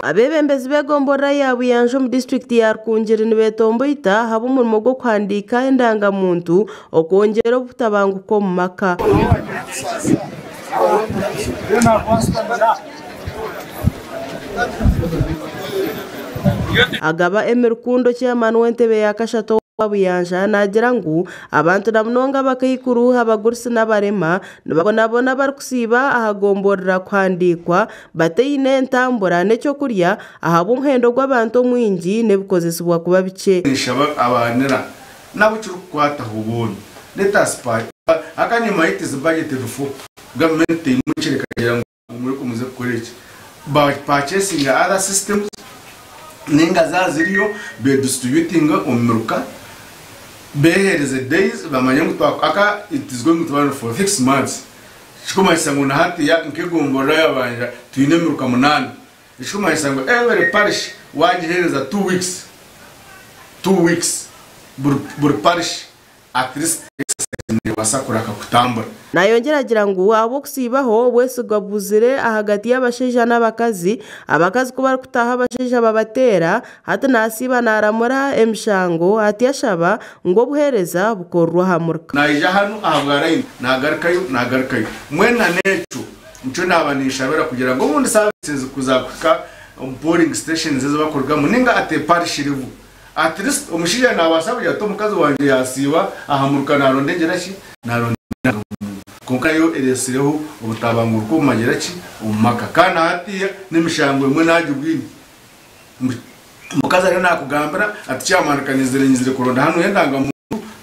Abeebembezi b'egomborora ya Buyanja omu disiturikiti ya Rukungiri nibetomboita ahabw'omurimo gw'okuhandiika endanga-muntu okwongyera obutabanguko omu maka. Agaba Emmy Rukundo Chairman w'entebe ya kashatu owa Buyanja naagira ngu abantu na munonga abakaikuru, abagurusi n'abarema nibabonabona barikusiiba aha gomborora kuhandiikwa bataine entambura n'eky'okurya ahabw'omuhendo gw'abantu omwingi n'ebikozesibwa kuba bikye. Nshaba abanira n'abu kirikukwataho boona, let us part akanyima it is budgeted for, government teimukire ekagira ngu mureke muze kukora eki, ba purchasinga other systems ninga zaaba ziriyo be distributinge omu miruka, behereze days bamanye ngu aka it is going to run for 6 months. Ekirikumanyisa ngu na hatiya nk'egomborora ya Banja twine emiruka munaana. Ekirikumanyisa ngu every parish waagiheereza two weeks, two weeks, buri buri parish at least exercise neebaasa kuraka kutambura. Nayongyera agira ngu ahabw'okusiibaho, obwesigwa bubuzire ahagati y'abashaija n'abakazi, abakazi ku barikutaaha abashaija babateera, hati nasiiba naramura emishango ati ashaba ngu obuheereza bukorerwe aha muruka. Naija hanu ahabwa line nagarukayo nagarukayo. Mbwenu na n'ekyo nikyo naaba ninshabira kugira ngu obundi services ku zaakuhika omu polling stations ezi bakurugamu ninga at a parish level at least omushaija naabaasa kugira ati omukazi wangye yaasiiba aha muruka naaronda engira ki? Naaronda endangamuntu. Kwonka yo ereetsireho obutabanguruko omu magira ki? Omu maka. Kandi na hatiiya n'emishango emwe naagibwine. Ngu omukazi ariyo naakugambira ati chairman ka nyizire nyizire kuronda hanu endangamuntu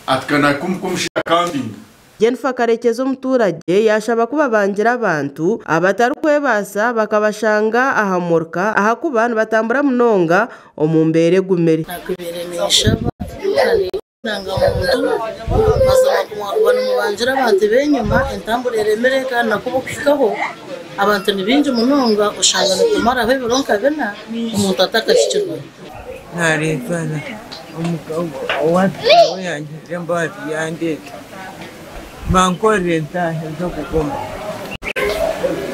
ati ka naakumuka omushaija akambinga. Jennifer Karekyezi omuturage yaashaba ku babangira abantu abatarikwebaasa bakabashanga aha muruka ahakuba nibatambura munonga omu mbeera egumire. Nakubaire ninshaba endangamuntu mazima ku mwakuba nimubangira abantu b'enyima entambura eremire kandi nakuba okuhikaho abantu ni baingi munonga oshanga nitumaraho ebiro nka bina omuntu atakahikirweho. Naareetwa owaawe yangirira embabazi yandeeta, bankorera entaahe z'okugoma.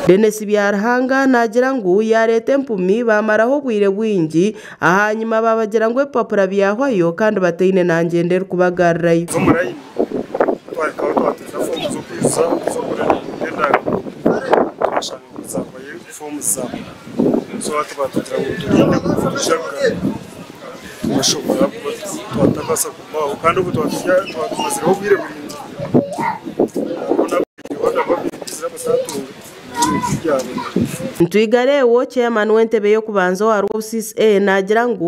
Denis Byaruhanga naagira ngu yaareeta empumi baamaraho obwire bwingi ahanyima baabagira ngu ebipapura byahwayo kandi bataine na ngyenda erikubagarurayo. Omu layini twahikaho twateeza foomu z'okwijuza z'okureeba endangamuntu twashanga ngu zahwayo foomu zahwaho so hati baatugira ngu turinde twija kugaruka twashobora kuba twatabaasa kugumaho kandi obu twatumazireho obwire buraingwa hariho n'ababaire batatunga ebintu byabo. Ntwigareewo, Chairman w'entebe y'okubanza owa Rwobusisi A naagira ngu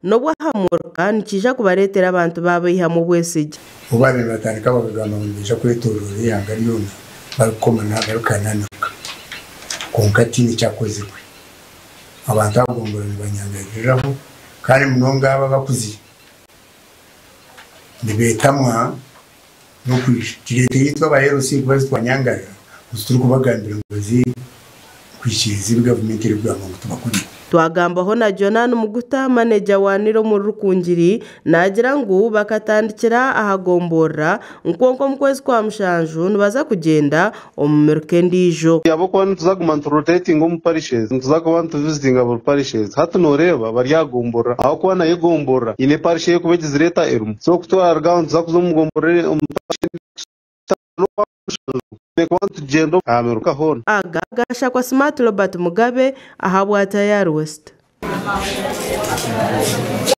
n'obu aha muruka nikiija kubareetera abantu baabaihamu obwesigye. Obu baabaire nibatandika bakagamba ngu nibaija kwetooroora eihanga ryona barikukomana barikananuka, kwonka tihaine ekyakozirwe. Abantu abagombora nibanyangaririraho kandi munonga abo abakuzire nibeetamwa n'okwija. Kireeteire itwe aba LC kuba twanyangarira ngu titurikubagambira ngu baze kwikiriza ebi gavumenti erikugamba ngu tubakorere. Twagambaho na Jonan Muguta, manegya wa Nile omuri Rukungiri, naagira ngu bakatandikira aha gomborora kwonka omu kwezi kwa mushanju nibaza kugyenda omu miruka endiijo. Ahabw'okuba nituza kuguma niturotatinga omu parishes, nituza kuba nituvizitinga buri parishes. Hati nooreeba bari aha gomborora ahabw'okuba nayo egomborora eine parish ey'ekuba egizire eta erimu. So ku turaruga aho nituza kuza omu gomborora omu parish endiijo n'okwa mushanju twine kuba nitugyenda aha miruka hoona. Aga gashakwa Smart Robert Mugabe ahabwa Tayari West.